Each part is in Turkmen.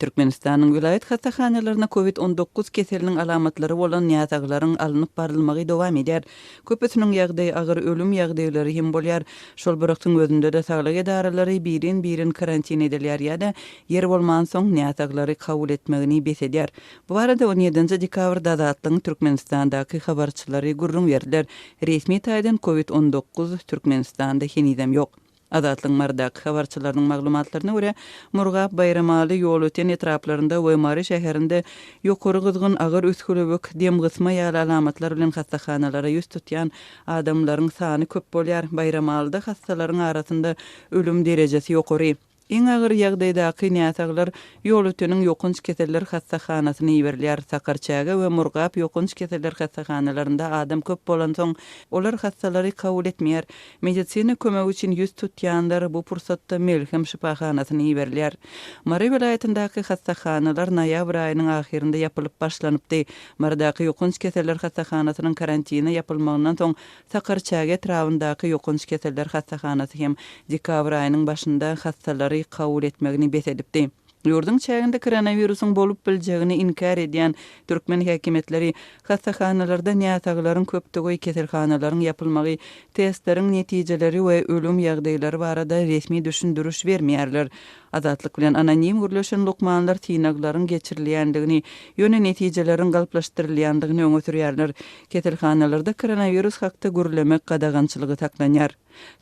Türkmenistanyň welaýat hassahanalarynda Covid 19 keseliniň alamatlary bolan näsaglaryň alnyp barylmagy dowam edýär. Köpüsiniň ýagdaýy agyr, ölüm ýagdaýlary hem bolýar. Şol bir wagtyň özünde-de saglyk edaralary birin-birin karantin edilýär ýa-da ýer bolmansoň näsaglary kabul etmegini bes edýär. Bu barada on ýedinji dekabrda Azatlygyň Türkmenistandaky habarçylary gürrüň berdiler. Resmi taýdan Covid 19 Türkmenistanda henizem ýok. Azatlygyň Marydaky habarçylarynyň maglumatlaryna görä, Murgap, Baýramaly, Ýolöten etraplarynda we Mary şäherinde ýokary gyzgyn, agyr üsgülewük, demgysma ýaly alamatlar bilen hassahanalara ýüz tutýan adamlaryň sany köp bolýar. Baýramalyda hassalaryň arasynda ölüm derejesi ýokary. Iň agyr ýagdaýdaky näsaglar Ýolöteniň ýokanç keseller hassahanasyna iberilýär. Sakarçäge we Murgap ýokanç keseller hassahanalarynda adam köp bolansoň, olar hassalary kabul etmeýär. Medisina kömegi üçin ýüz tutýanlar bu pursatda Melhem şypahanasyna iberilýär. Mary welaýatyndaky hassahanalar noýabr aýynyň ahyrynda ýapylyp başlanypdy. Marydaky ýokanç keseller hassahanasynyň karantine ýapylmagyndan soň Sakarçäge etrabyndaky ýokanç keseller hassahanasy hem dekabr aýynyň başynda hassalary kabul etmegini bes edipdi. Ýurduň çäginde koronawirusyň bolup biljegini inkär edýän türkmen häkimiýetleri hassahanalarda näsaglaryň köpdügi, keselhanalaryň ýapylmagy, testleriň netijeleri we ölüm ýagdaýlary barada resmi düşündiriş bermeýärler. Azatlyk bilen anonim gürleşen lukmanlar synaglaryň geçirilýändigini, ýöne netijeleriň galplaşdyrylýandygyny öňe sürýärler. Keselhanalarda koronawirus hakda gürlemek gadagançylygy saklanýar.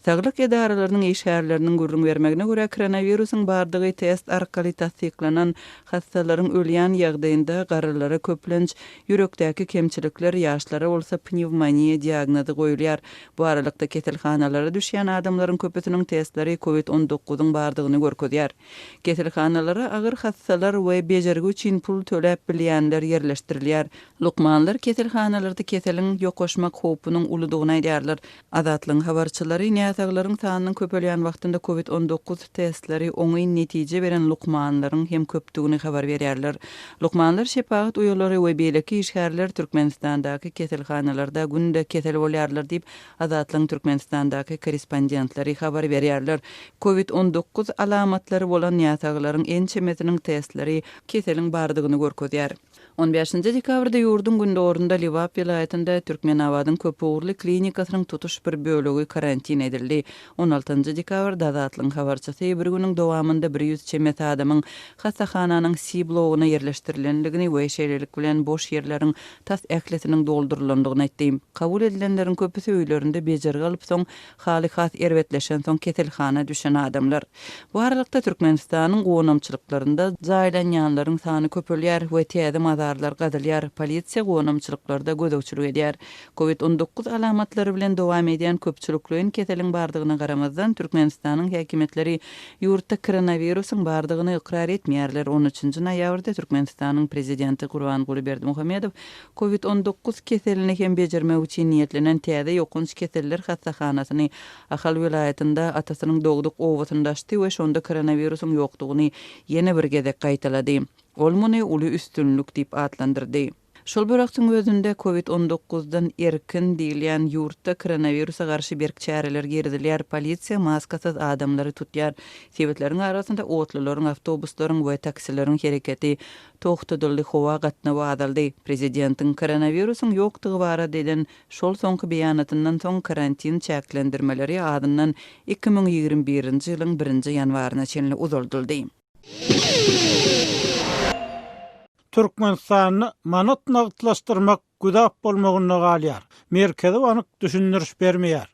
Saglyk edaralarynyň işgärleriniň gürrüň bermegine görä, koronawirusyň bardygy test arkaly tassyklanan hassalaryň ölýän ýagdaýynda garrylara köplenç ýürekdäki kemçilikler, ýaşlara bolsa pnewmoniýa diagnozy goýulýar. Bu aralykda keselhanalara düşýän adamlaryň köpüsiniň testleri covid 19-yň bardygyny görkezýär. Keselhanalara agyr hassalar we bejergi üçin pul töläp bilýänler ýerleşdirilýär. Lukmanlar keselhanalarda keseliň ýokaşmak howpunyň uludygyny aýdýarlar. Azatlygyň habarçylary näsaglaryň sanynyň köpelýän wagtynda covid 19 testleri oňyn netije beren lukmanlaryň hem köpdügini habar berýärler. Lukmanlar, şepagat uýalary we beýleki işgärler Türkmenistandaky keselhanalarda günde kesel bolýarlar diýip, Azatlygyň Türkmenistandaky korrespondentleri habar berýärler. Covid 19 alamatlary bolan näsaglaryň ençemesiniň testleri keseliň bardygyny görkezýär. On bäşinji dekabrda ýurduň gündogarynda Lebap welaýatynda Türkmenabadyň köpugurly klinikasynyň tutuş bir bölegi karantin edildi. On altynjy dekabrda Azatlygyň habarçysy bir günüň dowamynda bir ýüz çemesi adamyň hassahananyň C bloguna ýerleşdirilendigini we şeýlelik bilen boş ýerleriň tas ählisiniň doldurylandygyny aýtdy. Kabul edilenleriň köpüsi öýlerinde bejergi alyp soň haly has erbetleşensoň keselhana düşen adamlar. Bu aralykda Türkmenistanyň gonamçylyklarynda jaýlanýanlaryň sany köpelýär we täze mazarlar gazylýar, polisiýa gonamçylyklarda gözegçilik edýär. Covid 19 alamatlary bilen dowam edýän köpçülikleýin keseliň bardygyna garamazdan, Türkmenistanyň häkimiýetleri ýurtda koronawirusyň bardygyny ykrar etmeýärler. On üçünji noýabrda Türkmenistanyň prezidenti Gurbanguly Berdimuhamedow Covid 19 keselini hem bejermek üçin niýetlenen täze ýokanç keseller hassahanasyny Ahal welaýatynda atasynyň dogduk obasynda açdy we şonda koronawirusyň ýokdugyny ýene bir gezek gaýtalady. Ol muny uly üstünlik diýip atlandyrdy. Şol bir wagtyň özünde, covid on dokuzdan erkin diýilýän ýurtda koronawirusa garşy berk çäreler girizilýär, polisiýa maskasyz adamlary tutýar, sebitleriň arasynda otlularyň, awtobuslaryň we taksileriň hereketi togtadyldy, howa gatnawy azaldy. Prezidentiň koronawirusyň ýokdugy barada eden Şol soňky beýanatyndan soň karantin çäklendirmeleri azyndan 2021-nji ýylyň birinji ýanwaryna çenli uzaldyldy. Türkmenistanda manat nagtlaşdyrmak güzap bolmagynda galýar, Merkezi bank düşündiriş bermeýär.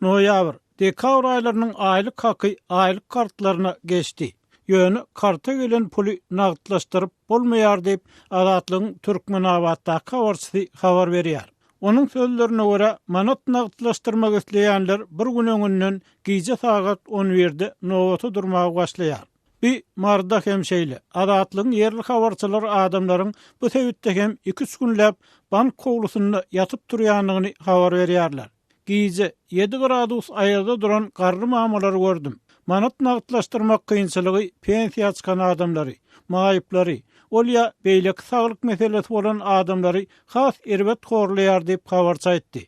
Noýabr, dekabr aýlarynyň aýlyk haky aýlyk kartlaryna geçdi. Ýöne karta gelen puly nagtlaşdyryp bolmaýar diýip, Azatlygyň Türkmenabatdaky habarçysy habar berýär. Onuň sözlerine görä, manat nagtlaşdyrmak isleýänler bir gün öňünden gije sagat on birde nobata durmaga başlaýar. Bi Maryda hem şeýle. Azatlygyň ýerli habarçylary adamlaryň bu sebitde hem iki-üç günläp bank howlusynda ýatyp turýandygyny habar berýärler. Gije ýedi gradus aýazda duran garry mamalary gördüm. Manat nagtlaşdyrmak kynçylygy pensiýa çykan adamlary, maýyplary, ol ýa beýleki saglyk meselesi bolan adamlary has erbet horlaýar diýip, habarçy aýtdy.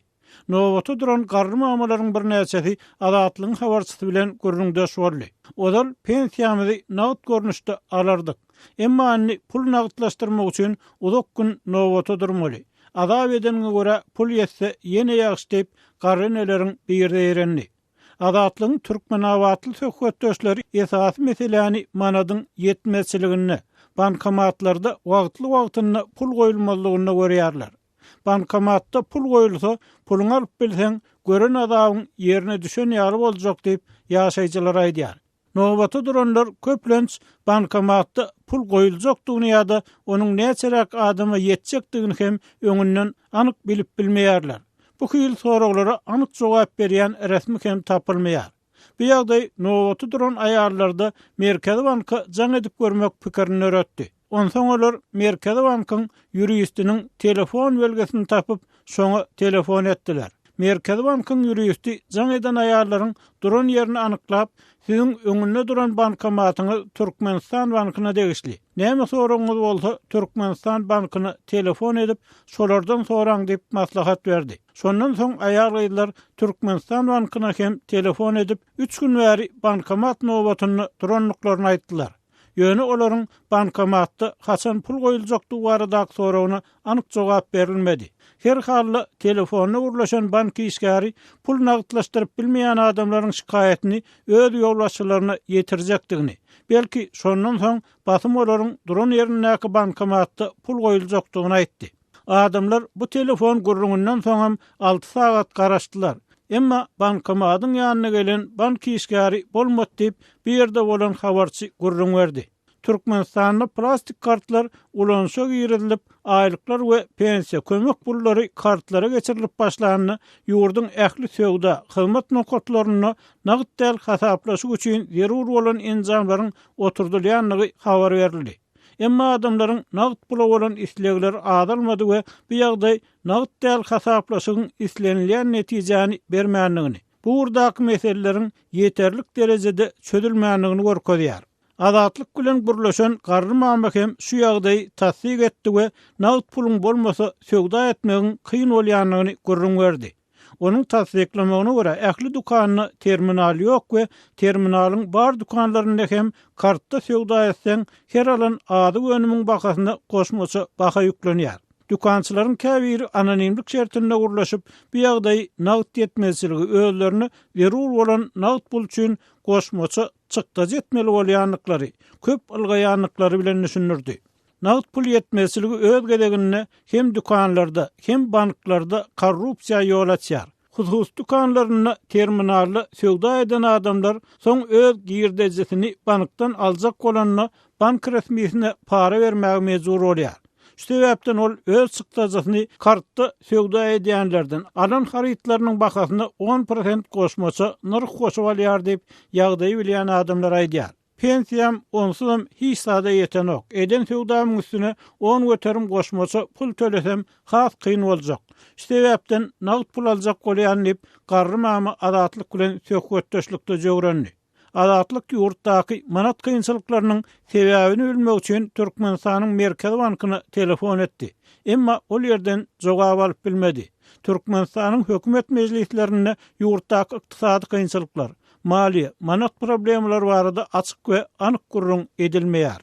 Nobata duran garry mamalaryň birnäçesi Azatlygyň habarçysy bilen gürrüňdeş boldy. Ozal pensiýamyzy nagt görnüşde alardyk. Emma indi pul nagtlaşdyrmak üçin uzak gün nobata durmaly. Azap edeniňe görä pul ýetse ýene ýagşy diýip, garry eneleriň biri zeýrendi. Azatlygyň türkmenabatly söhbetdeşleri esasy meseläni manadyň ýetmezçiliginde, bankomatlarda wagtly-wagtynda pul goýulmazlygynda görýärler. Bankomatda pul goýulsa, puluňy alyp bilseň, gören azabyň ýerine düşen ýaly boljak diýip, ýaşaýjylar aýdýar. Nobata duranlar köplenç bankomatda pul goýuljakdygyny ýa-da onuň näçeräk adama ýetjekdigini hem öňünden anyk bilip bilmeýärler. Bu hili soraglara anyk jogap berýän resmi hem tapylmaýar. Bu ýagdaý nobata duran aýallarda Merkezi banka jaň edip görmek pikirini döretdi. Onsoň olar Merkezi bankyň ýuristiniň telefon belgisini tapyp, şoňa telefon etdiler. Merkezi bankyň ýuristi jaň eden aýallaryň duran ýerini anyklap, Siziň öňünde duran bankomatyňyz Türkmenistan bankyna degişli. Näme soragyňyz bolsa, Türkmenistan bankyna telefon edip, şolardan soraň diýip maslahat berdi. Şondan soň aýal-gyzlar Türkmenistan bankyna hem telefon edip, üç gün bäri bankomat nobatynda durandyklaryny aýtdylar. Ýöne olaryň bankomatda haçan pul goýuljakdygy baradaky soragyna anyk jogap berilmedi. Her halda, telefonda gürleşen bank işgäri pul nagtlaşdyryp bilmeýän adamlaryň şikaýatyny öz ýolbaşçylaryna ýetirjekdigini, belki, şondan soň basym olaryň duran ýerindäki bankomatda pul goýuljakdygyny aýtdy. Adamlar bu telefon gürrüňinden soňam alty sagat garaşdylar. Emma bankomatyň ýanyna gelen bank işgäri bolmady diýip, bu ýerde bolan habarçy gürrüň berdi. Türkmenistanda plastik kartlar ulanyşa girizilip, aýlyklar we pensiýa, kömek pullary kartlara geçirilip başlanda, ýurduň ähli söwda, hyzmat nokatlarynda nagt däl hasaplaşyk üçin zerur bolan enjamlaryň oturdylýandygy habar berildi. Emma adamlaryň nagt pula bolan islegleri azalmady we bu ýagdaý nagt däl hasaplaşygyň islenilýän netijäni bermändigini, bu ugurdaky meseleleriň ýeterlik derejede çözülmändigini görkezýär. Azatlyk bilen gürleşen garry mama hem şu ýagdaýy tassyk etdi we nagt puluň bolmasa söwda etmegiň kyn bolýandygyny gürrüň berdi. Onuň tassyklamagyna görä, ähli dükanda terminal ýok we terminalyň bar dükanlarynda hem kartda söwda etseň, her alan azyk önümiň bahasyna goşmaça baha ýüklenýär. Dükançylaryň käbiri anonimlik şertinde gürleşip, bu ýagdaýy nagt ýetmezçiligi, özlerine zerur bolan nagt pul üçin goşmaça çykdajy etmeli bolýandyklary, köp ylgaýandyklary bilen düşündirdi. Nagt pul ýetmezçiligi öz gezeginde hem dükanlarda, hem banklarda korrupsiýa ýol açýar. Hususy dükanlarynda terminalda söwda eden adamlar soň öz girdejisini bankdan aljak bolanda bank resmisine para bermäge mejbur bolýar. Şu sebäpden ol öz çykdajysyny kartda söwda edýänlerden alan harytlarynyň bahasyna on prosent goşmaça nyrh goşup alýar diýip, ýagdaýy bilýän adamlar aýdýar. Pensiýam onsuzam hiç zada ýetenok. Eden söwdamyň üstüne 10% goşmaça pul tölesem has kyn boljak. Şu sebäpden nagt pul aljak bolýan diýip, garry mama Azatlyk bilen söhbetdeşlikde jöwrendi. Azatlyk ýurtdaky manat kynçylyklarynyň sebäbini bilmek üçin Türkmenistanyň Merkezi bankyna telefon etdi. Emma ol ýerden jogap alyp bilmedi. Türkmenistanyň hökümet mejlislerinde ýurtdaky ykdysady kynçylyklar, Maliýe, manat problemalary barada açyk we anyk gürrüň edilmeýär.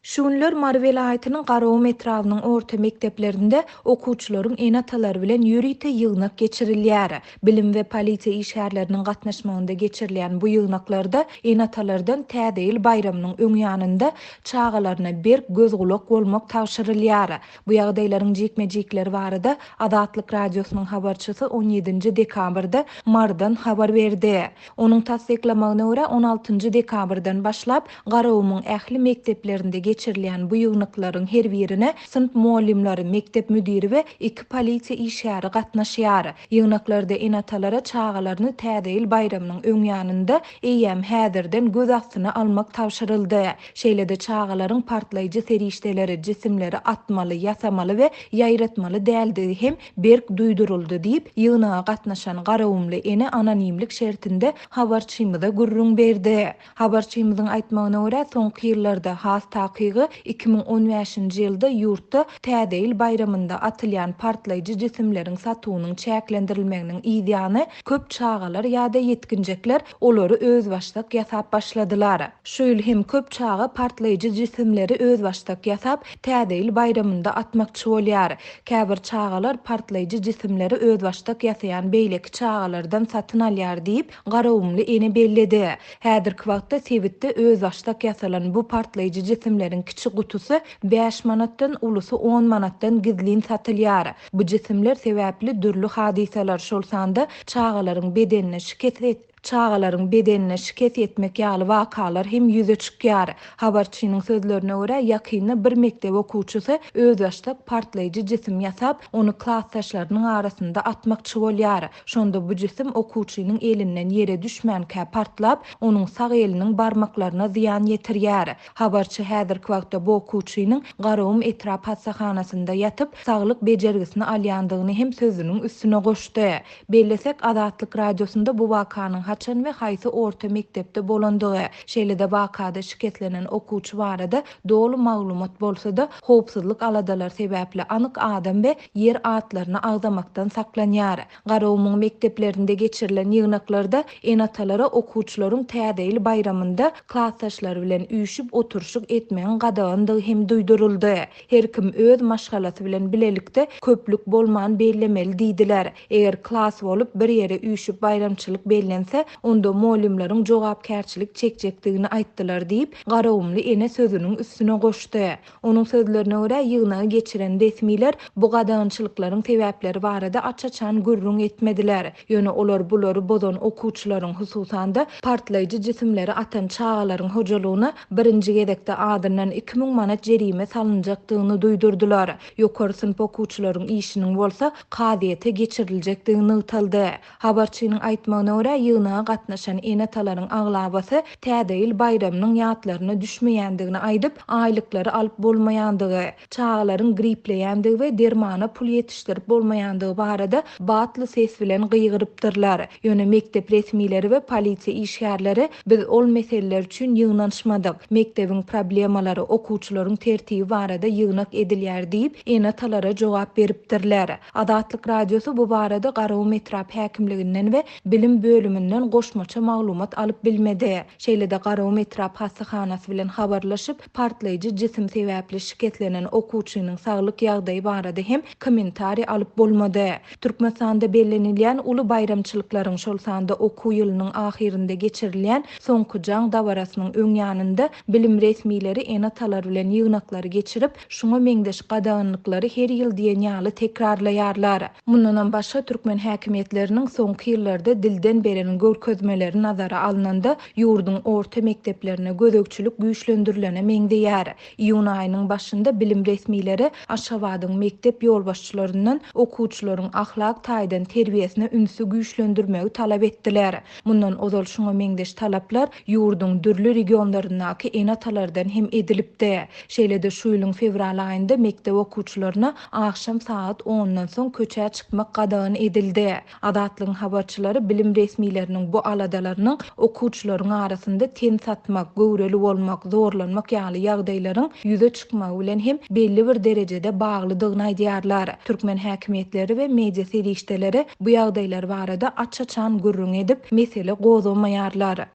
Şu günler Mary welaýatynyň Garagum etrabynyň orta mekdeplerinde okuwçylaryň ene-atalary bilen ýörite ýygnak geçirilýär. Bilim we polisiýa işgärleriniň gatnaşmagynda geçirilýän bu ýygnaklarda ene-atalardan Täze ýyl baýramynyň öň ýanynda çagalaryna berk göz-gulak bolmak tabşyrylýar. Bu ýagdaýlaryň jikme-jikleri barada Azatlyk Radiosynyň habarçysy on ýedinji dekabrda Marydan habar berdi. Onuň tassyklamagyna görä, on altynjy dekabrdan başlap, Garagumuň ähli mekdeplerinde geçirilýän bu ýygnaklaryň her birine synp mugallymlary, mekdep müdiri we iki polisiýa işgäri gatnaşýar. Ýygnaklarda ene-atalara çagalaryny Täze ýyl baýramynyň öň ýanynda eýýäm häzirden göz astyna almak tabşyryldy. Şeýle-de çagalaryň partlaýjy serişdeleri, jisimleri atmaly, ýasamaly we ýaýratmaly däldigi hem berk duýduryldy diýip, ýygnaga gatnaşan garagumly ene anonimlik şertinde habarçymyza gürrüň berdi. Habarçymyzyň aýtmagyna görä, soňky ýyllarda, has takygy. Takygy, 2015-nji ýylda ýurtda Täze ýyl baýramynda atylýan partlaýjy jisimleriň satuwynyň çäklendirilmeginiň yzýany, köp çagalar ýa-da ýetginjekler olary özbaşdak ýasap başladylar. Şu ýyl hem köp çaga partlaýjy jisimleri özbaşdak ýasap, Täze ýyl baýramynda atmakçy bolýar. Käbir çagalar partlaýjy jisimleri özbaşdak ýasaýan beýleki çagalardan satyn alýar diýip, garagumly ene belledi. Häzirki wagtda sebitde özbaşdak ýasalan bu partlaýjy jisimleriň kiçi gutusy bäş manatdan, ulusy on manatdan gizlin satylýar. Bu jisimler sebäpli dürli hadysalar, şol sanda çagalaryň bedenine şikes çagalaryň bedenine şikes ýetmek ýaly wakalar hem ýüze çykýar. Habarçynyň sözlerine görä, ýakynda bir mekdep okuwçysy özbaşdak partlaýjy jisim ýasap, ony klasdaşlarynyň arasynda atmakçy bolýar. Şonda bu jisim okuwçynyň elinden ýere düşmänkä partlap, onuň sag eliniň barmaklaryna zyýan ýetirýär. Habarçy häzirki wagtda bu okuwçynyň Garagum etrap hassahanasynda ýatyp, saglyk bejergisini alýandygyny hem sözüniň üstüne goşdy. Bellesek, Azatlyk Radiosynda bu wakanyň haçan we haýsy orta mekdepde bolandygy, şeýle-de wakada şikeslenen okuwçy barada doly maglumat bolsa-da, howpsuzlyk aladalary sebäpli anyk adam we ýer atlaryny agzamakdan saklanýar. Garagumuň mekdeplerinde geçirilen ýygnaklarda ene-atalara okuwçylaryň Täze ýyl baýramynda klasdaşlary bilen üýşüp oturyşyk etmegiň gadagandygy hem duýduryldy. Her kim öz maşgalasy bilen bilelikde köplük bolman bellemeli diýdiler. Eger klas bolup bir ýere üýşüp baýramçylyk bellense, onda mugallymlaryň jogapkärçilik çekjekdigini aýtdylar diýip, garagumly ene sözüniň üstüne goşdy. Onuň sözlerine görä, ýygnagy geçiren resmiler bu gadagançylyklaryň sebäpleri barada aç-açan gürrüň etmediler. Ýöne olar bulary bozan okuwçylaryň, hususan-da, partlaýjy jisimleri atan çagalaryň hojalygyna birinji gezekde azyndan 2000 manat jerime salynjakdygyny duýdurdylar. Ýokary synp okuwçylaryň işiniň bolsa kazyýete geçiriljekdigi nygtaldy. Habarçynyň aýtmagyna görä, ýygnaga gatnaşan ene-atalaryň aglabasy Täze ýyl baýramynyň ýatlaryna düşmeýändigini aýdyp, aýlyklary alyp bolmaýandygy, çagalaryň gripleýändigi we dermana pul ýetişdirip bolmaýandygy barada batly ses bilen gygyrypdyrlar. Ýöne mekdep resmileri we polisiýa işgärleri biz ol meseleler üçin ýygnanyşmadyk, mekdebiň problemalary, okuwçylaryň tertibi barada ýygnak edilýär diýip, ene-atalara jogap beripdirler. Azatlyk Radiosy bu barada Garagum etrap häkimliginden we bilim bölüminden goşmaça maglumat alyp bilmedi. Şeýle-de Garagum etrap hassahanasy bilen habarlaşyp, partlaýjy jisim sebäpli şikeslenen okuwçynyň saglyk ýagdaýy barada hem kommentariý alyp bolmady. Türkmenistanda bellenilýän uly baýramçylyklaryň, şol sanda okuw ýylynyň ahyrynda geçirilýän Soňky jaň dabarasynyň öň ýanynda bilim resmileri ene-atalar bilen ýygnaklary geçirip, Şuňa meňzeş gadaganlyklary her ýyl diýen ýaly tekrarlaýarlar. Mundanam başga türkmen häkimiýetleriniň soňky ýyllarda dilden beren görkezmeleri nazara alnanda, ýurduň orta mekdeplerine gözegçilik güýçlendirilene meňzeýär. Iýun aýynyň başynda bilim resmileri Aşgabadyň mekdep ýolbaşçylaryndan okuwçylaryň ahlak taýdan terbiýesine ünsi güýçlendirmegi talap etdiler. Mundan ozal şuňa meňzeş talaplar ýurduň dürli regionlaryndaky ene-atalardan hem edilipdi. Şeýle-de şu ýylyň fewral aýynda mekdep okuwçylaryna agşam sagat ondan soň köçä çykmak gadagan edildi. Azatlygyň habarçylary bilim resmileriniň bu aladalarynyň okuwçylaryň arasynda ten satmak, göwreli bolmak, zorlanmak ýaly ýagdaýlaryň ýüze çykmagy bilen hem belli bir derejede baglydygyny aýdýarlar. Türkmen häkimiýetleri we media serişdeleri bu ýagdaýlar barada aç-açan gürrüň edip, mesele gozgamaýarlar.